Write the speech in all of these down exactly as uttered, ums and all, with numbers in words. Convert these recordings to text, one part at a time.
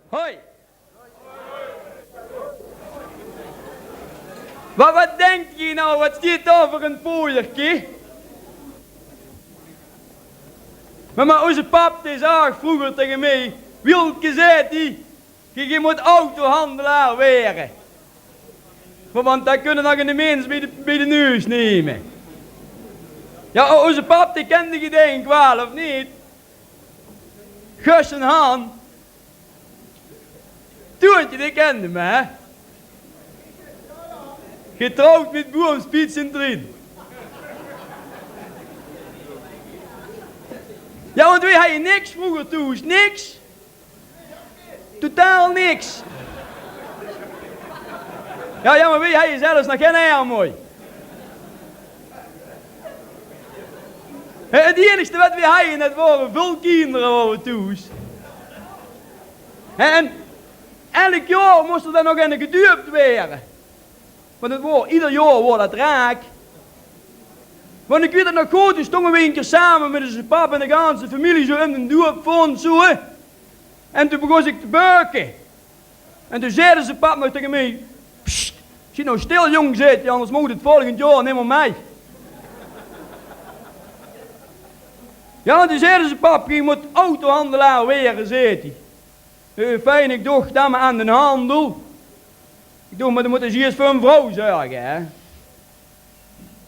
Hoi. Wat, wat dinkt geej now, wat stiet dao veur ein pooierke? Mer, mer ózze pap, dae zag vreuger taege mich: "Wielke," zaet 'r, "geej, geej mót autohandelaar waere. Want, want dan kónne ze nog eine mins bie de, bie de neus numme." Jao, ó-, ózze pap, dae kende geej dink waal, of neet? Gussen Han. Toentje, dae kende me, hè? Getrouwd mit Boom, Spiets en Trien. Jao, want weej hawwe niks vreuger thoes, niks. Totaal niks. Jao, jao, mer weej hawwe zelfs nog gein ermoj. Hè, 't einigste wat weej hawwe, det wore väöl kinder, wore thoes. Hè, en elk jaor mós d'r dan nog eine geduupt waere. Want 't woor, ieder jaor woor det raak. Want ik weit 't nog good, toen stónge weej ein kier same mit ózze pap en de ganse femilie zo um de doopvont zo, hè. En toen begós ik te beuke. En toen zaet ózze pap nog taege mich: "Psst, zit now stil, jóng," zaet 'r, "anders moogs se 't volgend jaor neet mier mei." Jao, toen zaet ózze pap: "Geej mót autohandelaar waere," zaet 'r. Eh, fijn, ik doch dan mer aan den handel. Ik doch: "Mer dan mót ge ieërs veur ein vrouw zörge, hè."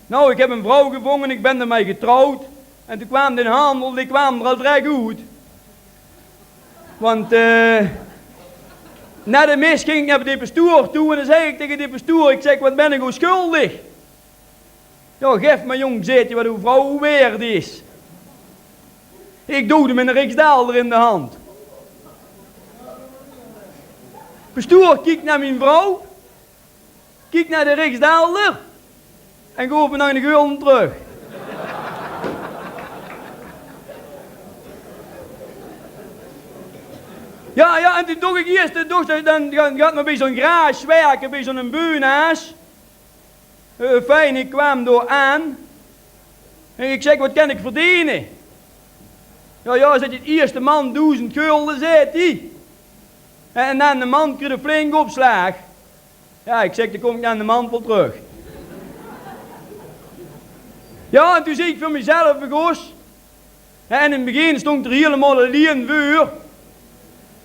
Now, ik heb ein vrouw gevónge, ik bin d'r mei getrouwd. En toen kwaam den handel, dae kwaam d'r al drek oet. Want, eh, nao de mis ging ik nao de pestoer toe en dan zag ik taege de pestoer, ik zeg: "Wat bin ik ow schuldig?" "Jao, gaef mer, jóng," zaet 'r, "wat ow vrouw waerd is." Ik doog 'm eine riksdaalder in de hand. Pestoer kiek nao mien vrouw, kiek nao de riksdaalder en goof me nog eine gulde trök. Jao, jao, en toen doch ik ieërs, toen doch ik, dan, dan gaot me bie zo'n garage werke, bie zo'n beunhaas. Eh, fijn, ik kwaam dao aan. En ik zeg: "Wat kan ik verdeene?" "Jao, jao," zaet 'r, "'t ieëste maond doezend gulde," zaet 'r. "En dan de maond krieg ge flink opslaag." Jao, ik zeg, dan kom ik nao de maond waal trök. Jao, en toen zeen ik veur mezelf begós. En in 't begin stóng d'r hielemaol allein veur.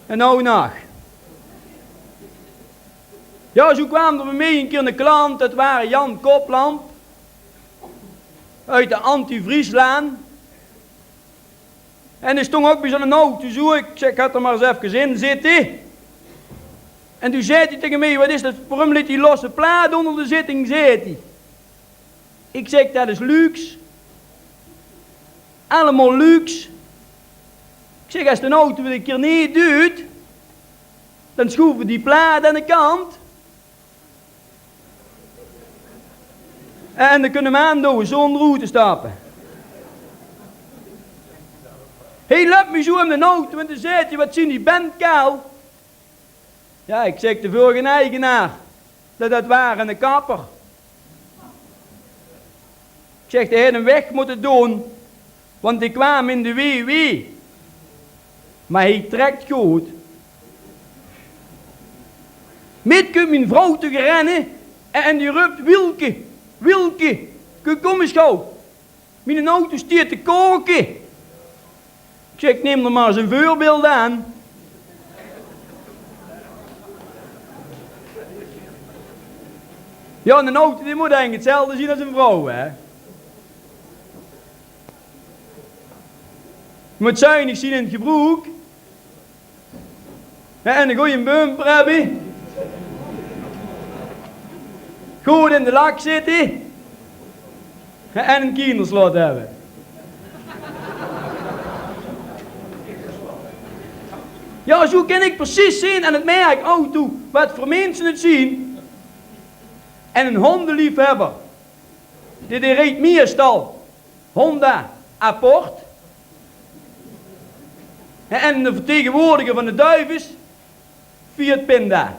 En now nog. Jao, zo kwaam d'r bie mich ein kier eine klant, det waar Jan Koplamp. Oet de Anti-Vrieslaan. En dae stóng ok bie zo'n auto zo. Ik zeg, gaot d'r mer ens efkes in zitte. En toen zaet 'r taege mich: "Wat is det? Waorum ligk die losse plaat ónger de zitting?" zaet 'r. Ik zeg: "Det is luxe. Allemaol luxe." Ik zeg: "Es den auto 't ein kier neet duit, dan sjoeve we die plaat aan de kant. En dan kónne we 'm aandouwe zónger oet te stappe." Hae löp mich zo um den auto en toen zaet 'r: "Wat zien die bent kaal." Jao, ik zeg, de vurige eigenaar, det, det waar eine kapper. Ik zeg, dae haet 'm weg mótte doon, want dae kwaam in de W W. Mer hae trekt good. Mit kump mien vrouw te gerenne en, en die rupt: "Wielke, Wielke, kóm, kóm ens gaw. Miene auto stiet te kaoke." Ik zeg: "Nim d'r mer ens ein veurbeeld aan." Jao, ein auto, dae mót eigelik 'tzelfde zien es ein vrouw, hè. Mót zuinig zien in 't gebroek. Hè, en eine gooje bumper höbbe. Good in de lak zitte. Hè, en ein kinderslot höbbe. Jao, zo kin ik precies zeen aan 't merk auto wat veur minse 't zien. En eine hondeliefhöbber, dae, dae reedt meistal Honda Apport. En de vertegenwoordiger van de Duives, Fiat Pinda.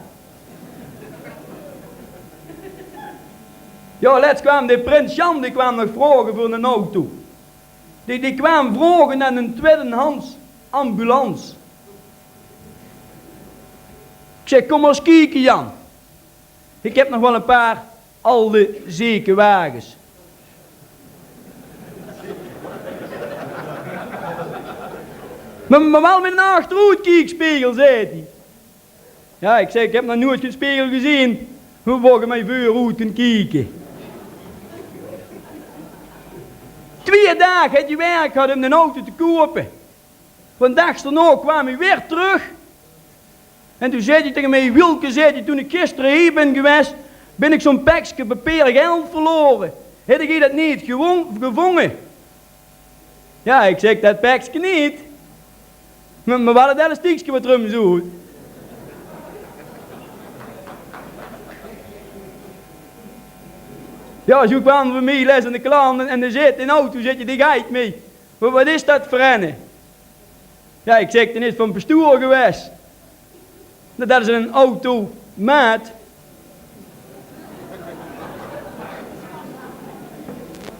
Jao, lets kwaam de prins Jan, dae kwaam nog vraoge veur eine auto. Dae, dae kwaam vraoge nao ein tweedehands ambulance. Ik zeg: "Kom mer ens kieke, Jan. Ik heb nog wel een paar alde zekewages." "Maar, maar wel met een achteroetkiekspeegel," zet ie. Ja, ik zeg: "Ik heb nog nooit geen speegel gezien wo ge met veuroet kunt kieke." Twee daag het ie werk gehad om een auto te kopen. Vandaag d'r nog kwam ie weer terug. En toen zet ie tegen mij: "Wilke," zet ie, "toen ik gisteren hier ben geweest, ben ik zo'n pekske papier geld verloren. Heb ik dat niet gewon-, gevonden?" Ja, ik zeg: "Dat pekske niet, maar, maar wel het elastiekske wat erom zoet." Ja, zo kwam we mee les aan de klant en, en er zit in auto, zit je, die geit mee. "Wat, wat is dat voor enne?" Ja, ik zeg: "Den is van bestuur geweest." "Dat, dat is een automaat."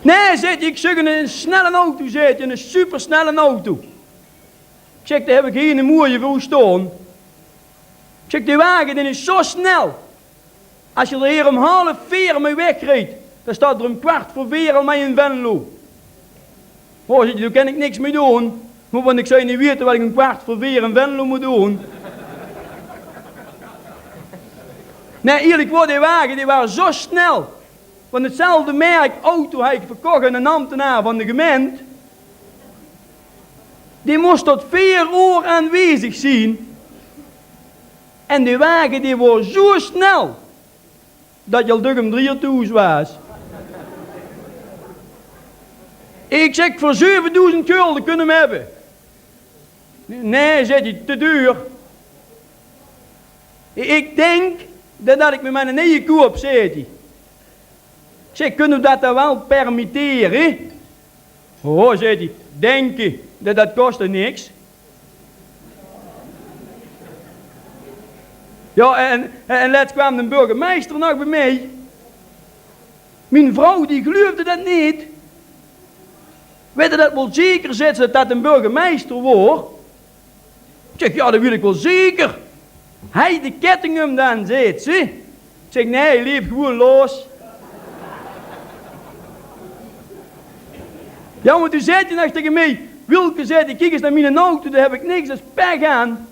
"Nee," zet ie, "ik zeg een, een snelle auto," zet ie, "een supersnelle auto." Ik zeg: "Daar heb ik hier een mooie voor u staan." Ik zeg: "Die wagen, die is zo snel. Als je er hier om half veer mee wegrijdt, dan staat er om kwart voor veer al mee in Venlo." "Oh," zet ie, "daar kan ik niks mee doen, want ik zou niet weten wat ik om kwart voor veer in Venlo moet doen." Nee, eerlijk waar, die wagen, die waren zo snel. Want hetzelfde merk auto had ik verkocht aan een ambtenaar van de gemeente. Die moest tot veer oor aanwezig zien. En die wagen, die was zo snel dat je al duk om drie oor thuis was. Ik zeg: "Voor zevenduizend gulden kunnen we hem hebben." "Nee," zet ie, "te duur. Ik denk dat, dat ik me maar een nieuwe koop," zet ie. Ik zeg: "Kunnen we dat dan wel permitteren?" "Oh," zet ie, "denken, dat, dat kost er niks." Ja, en, en lets kwam de burgemeester nog bij mij. Mijn vrouw, die geloofde dat niet. "Weet je dat wel zeker," zet ze, "dat dat een burgemeester was?" Ik zeg: "Ja, dat weet ik wel zeker. Hij de ketting om dan," zet ze. Ik zeg: "Nee, hij liep gewoon los." Ja, want toen zet ie nog tegen mij: "Wilke," zet ie, "kiek eens naar mijn auto, daar heb ik niks als pech aan.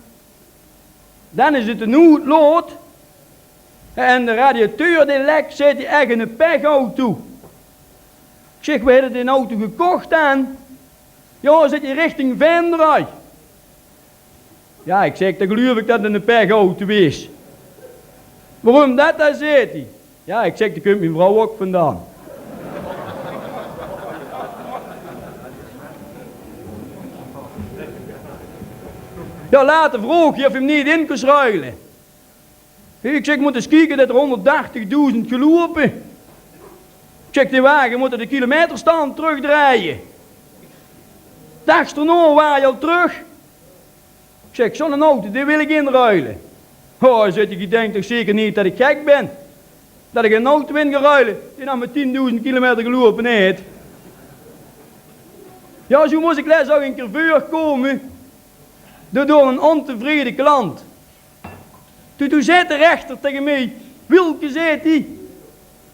Dan is het een noodlot. En de radiateur die lekt," zet ie, "echt een pechauto." Ik zeg: "Waar heb je die auto gekocht dan?" "Ja," zet ie, "richting Venray." "Ja," ik zeg, "dan geloof ik dat het een pechauto is." "Waarom dat dan?" zet ie. "Ja," ik zeg, "daar komt mijn vrouw ook vandaan." Ja, later vroeg ie of ie hem niet in kon ruilen. Ik zeg: "Moet eens kijken, dat er honderddertigduizend gelopen." Ik zeg: "Die wagen moeten de kilometerstand terugdraaien." Daags daarna waar hij al terug. Ik zeg: "Zo'n auto, die wil ik inruilen." "Oh," zet ie, "je denkt toch zeker niet dat ik gek ben, dat ik een auto in ga ruilen die nog maar tienduizend kilometer gelopen heeft?" Ja, zo moest ik les ook een keer voorkomen door, door een ontevreden klant. Toen, toen zet de rechter tegen mij: "Wilke," zet ie,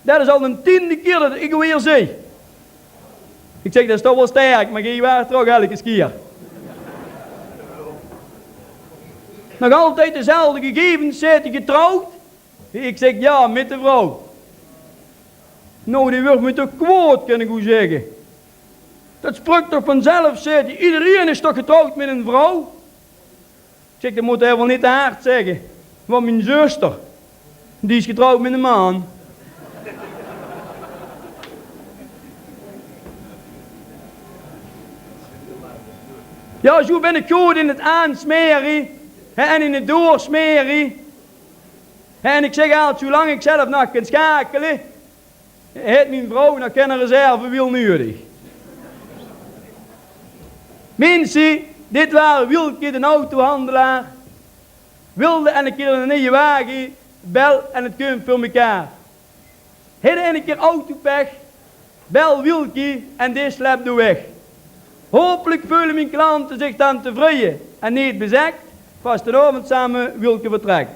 "dat is al de tiende keer dat ik u hier zie." Ik zeg: "Dat is toch wel sterk, maar gij waart er ook elke keer." "Nog altijd dezelfde gegevens," zet ie, "getrouwd?" Ik zeg: "Ja, met de vrouw." "Nou, die wordt me toch kwaad, kan ik u zeggen. Dat sprukt toch vanzelf," zet ie, "iedereen is toch getrouwd met een vrouw?" Ik zeg: "Dat moet hij wel niet te hard zeggen, want mijn zuster, die is getrouwd met een man." Ja, zo ben ik goed in het aansmeren, hè, en in het doorsmeren. Hè, en ik zeg altijd: zolang ik zelf nog kan schakelen, heeft mijn vrouw nog geen reservewiel nodig. Mensen, dit waar Wielke, de autohandelaar. Wilde en een keer een nieuwe wagen, bel en het kunt voor mekaar. Hidde en een keer autopech, bel Wielke en die slept u weg. Hopelijk voelen mijn klanten zich dan tevreden en niet bezekt. Vastenavond samen, Wielke vertrekt.